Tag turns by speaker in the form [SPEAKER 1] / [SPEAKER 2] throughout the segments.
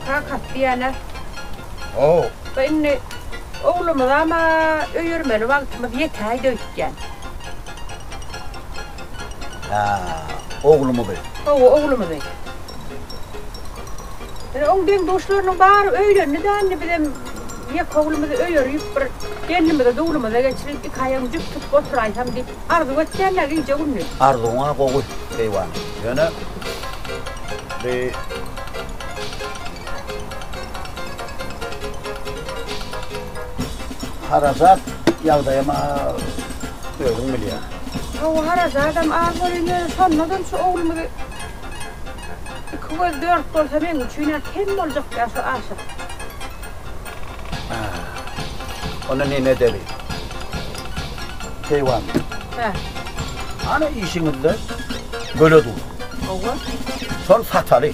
[SPEAKER 1] Kakasy diýýän-ä.
[SPEAKER 2] How.
[SPEAKER 1] Bu indi oglumyzam-a öýermeli wagtymyz ýetäýdi öýtýän.
[SPEAKER 2] Hä, oglumyzy.
[SPEAKER 1] Hawa, oglumyzy. Ine, oň deň-duşlarynyň bary öýlendi-dä, indi bizem ýeke oglumyzy öýerip, bir gelnimizi dulumyza geçirip, iki aýagyny jüp tutup oturaýsam diýip arzuw etýän-dä gije-gündiz.
[SPEAKER 2] Arzuwyň-a gowy, keýwany. Ýöne bi harajat ýagdaýam-a özüň bilýäň.
[SPEAKER 1] Hawa, harajadam az bolýan, ýöne şonda-da şu oglumyzy Iki göz dört bolsa meň üçin-ä kem boljak däl şu aşyk.
[SPEAKER 2] Onda neme edeli? Keýwan.
[SPEAKER 1] Hä.
[SPEAKER 2] Ana işiňizde göle dur.
[SPEAKER 1] Hawa.
[SPEAKER 2] Şony sataly.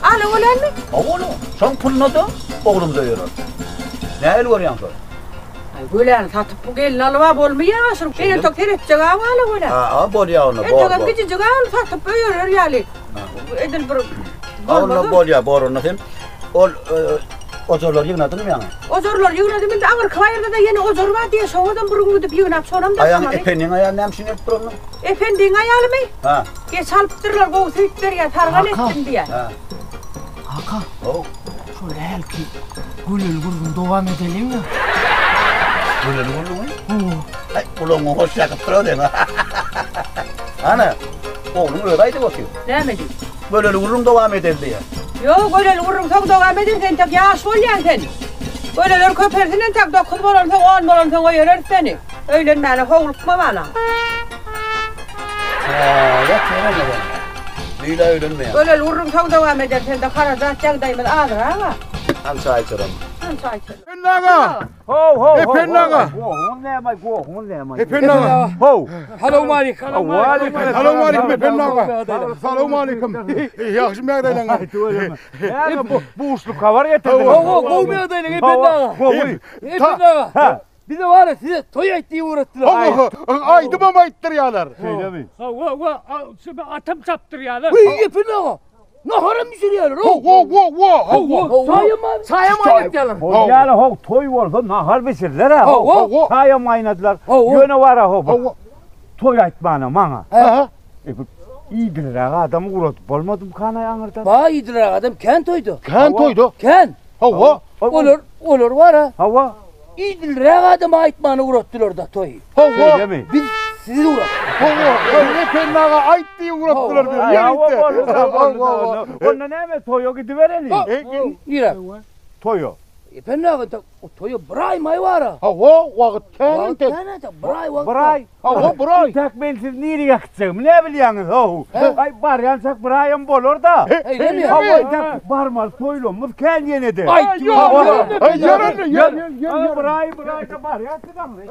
[SPEAKER 1] Ala gölenmi?
[SPEAKER 2] Hawa, şoň puluna-da oglumyza öýereris. Nähili görýäň şony?
[SPEAKER 1] Aý, göläni satyp bu gelin alyb-a bolmaýar şul. Men entek seretjek-ä ala gölä.
[SPEAKER 2] Ha, bolýar onda, bor, bor.
[SPEAKER 1] Entegem kiçijik-ä ol satyp öýerer ýaly. Edil bir
[SPEAKER 2] bolmaz. Onda bolýar, bor onda sen. Ol ojarlary ýygnadyňmy ýaňy?
[SPEAKER 1] Ojarlary ýygnadym, indi aňyrky baýyrda-da ýene ojar bar diýýär, şoňadam bir gün gidip ýygnap, şonam
[SPEAKER 2] daşamaly. Aýaň Ependiň aýaly näme üçin gelip dur onda?
[SPEAKER 1] Ependiň aýalymy?
[SPEAKER 2] Ha.
[SPEAKER 1] Geç alypdyrlar, gowy süýt berýär, sargan etdim diýýär.
[SPEAKER 2] Ha.
[SPEAKER 3] Kaka.
[SPEAKER 2] How.
[SPEAKER 3] Şol hälki güleli gürrüň dowam edeliňmi?
[SPEAKER 2] Güleli gürrüňmi?
[SPEAKER 3] Hawa.
[SPEAKER 2] Aý, gulagyňa hoş ýakyp dur seň. Ana, ogluň özi aýdyp otyr.
[SPEAKER 1] Näme diýip?
[SPEAKER 2] Göleli gürrüň dowam edeli diýýär.
[SPEAKER 1] Ýok, göleli gürrüň soň dowam eder, sen entek ýaş bolýaň sen. Göleler köpelsin entek, dokuz bolansoň, on bolansoň öýereris seni. Öýlenmäne howlukma balam.
[SPEAKER 2] Düýle öýlenmeýär.
[SPEAKER 1] Göleli gürrüň soň dowam eder, sende harajat ýagdaýymyz azrak-a.
[SPEAKER 2] Han çaý içerin.
[SPEAKER 1] Han çaý içerin.
[SPEAKER 4] Ependi aga!
[SPEAKER 5] Ho ho ho.
[SPEAKER 4] Ependi aga!
[SPEAKER 5] Gohuňyz näme, gohuňyz näme?
[SPEAKER 4] Ependi aga!
[SPEAKER 5] Ho.
[SPEAKER 3] Salowmalik.
[SPEAKER 5] Waleýkim.
[SPEAKER 4] Salowmalikim Ependi aga! Salowmalikim. Ýagşymy ýagdaýlaryňyz?
[SPEAKER 5] Näme bu buşluk habar getirdiňiz?
[SPEAKER 3] Hawa, gowy ýagdaýlaryň Ependi aga.
[SPEAKER 5] Gowy.
[SPEAKER 3] Ependi aga. Bize bar size toý aýt diýip ugratdylar.
[SPEAKER 4] Hawa, aýdymam aýtdyrýarlar.
[SPEAKER 5] Şeýlemi?
[SPEAKER 6] Hawa, hawa, atam çapdyrýarlar.
[SPEAKER 3] Weý, Ependi aga. Naharam bişirýärler.
[SPEAKER 4] Hawa, hawa, hawa.
[SPEAKER 3] Çaýam, çaýam gaýnatýarlar.
[SPEAKER 5] Bolýar, how, toý bolsa nahar bişirler-ä.
[SPEAKER 3] Hawa.
[SPEAKER 5] Çaýam gaýnadylar. Ýöne bar-a, how, toý aýtmana maňa.
[SPEAKER 4] Aha.
[SPEAKER 5] Iýdilräk adam ugradyp bolmadymkanaý aňyrdan?
[SPEAKER 3] Ba, iýdilräk adam kän toýda.
[SPEAKER 4] Kän toýda.
[SPEAKER 3] Kän.
[SPEAKER 4] Hawa.
[SPEAKER 3] Olar, olar bar-a.
[SPEAKER 5] Hawa.
[SPEAKER 3] Idilräk adama aýtmany ugratdylar-da toýy.
[SPEAKER 4] Hawa.
[SPEAKER 5] Şeýlemi?
[SPEAKER 3] Biz sizi ugratdyk.
[SPEAKER 4] Hawa, Ependi aga aýt diýip ugratdylar bizi.
[SPEAKER 5] Hawa, boldy-da, boldy-da. Onda näme, toýa gidibereli.
[SPEAKER 3] Nirä?
[SPEAKER 5] Toýa.
[SPEAKER 3] Ependi aga, toýa bir aý maý bar-a.
[SPEAKER 4] Hawa, wagt kän entek.
[SPEAKER 3] Wagt kän entek, bir aý wagt
[SPEAKER 5] bar. Bir aý?
[SPEAKER 4] Hawa, bir aý.
[SPEAKER 5] Entek men sizi nirä äkitjegimi näbilýäňiz, how? Aý, barýançak bir aýam bolar-da.
[SPEAKER 3] Şeýlemi?
[SPEAKER 5] Hawa, entek barmaly toýlamyz kän ýene-de.
[SPEAKER 3] Aý, ýok,
[SPEAKER 4] Ýör, ýör, ýör, ýör.
[SPEAKER 5] Bir aý, bir aýda barýas biz aňry.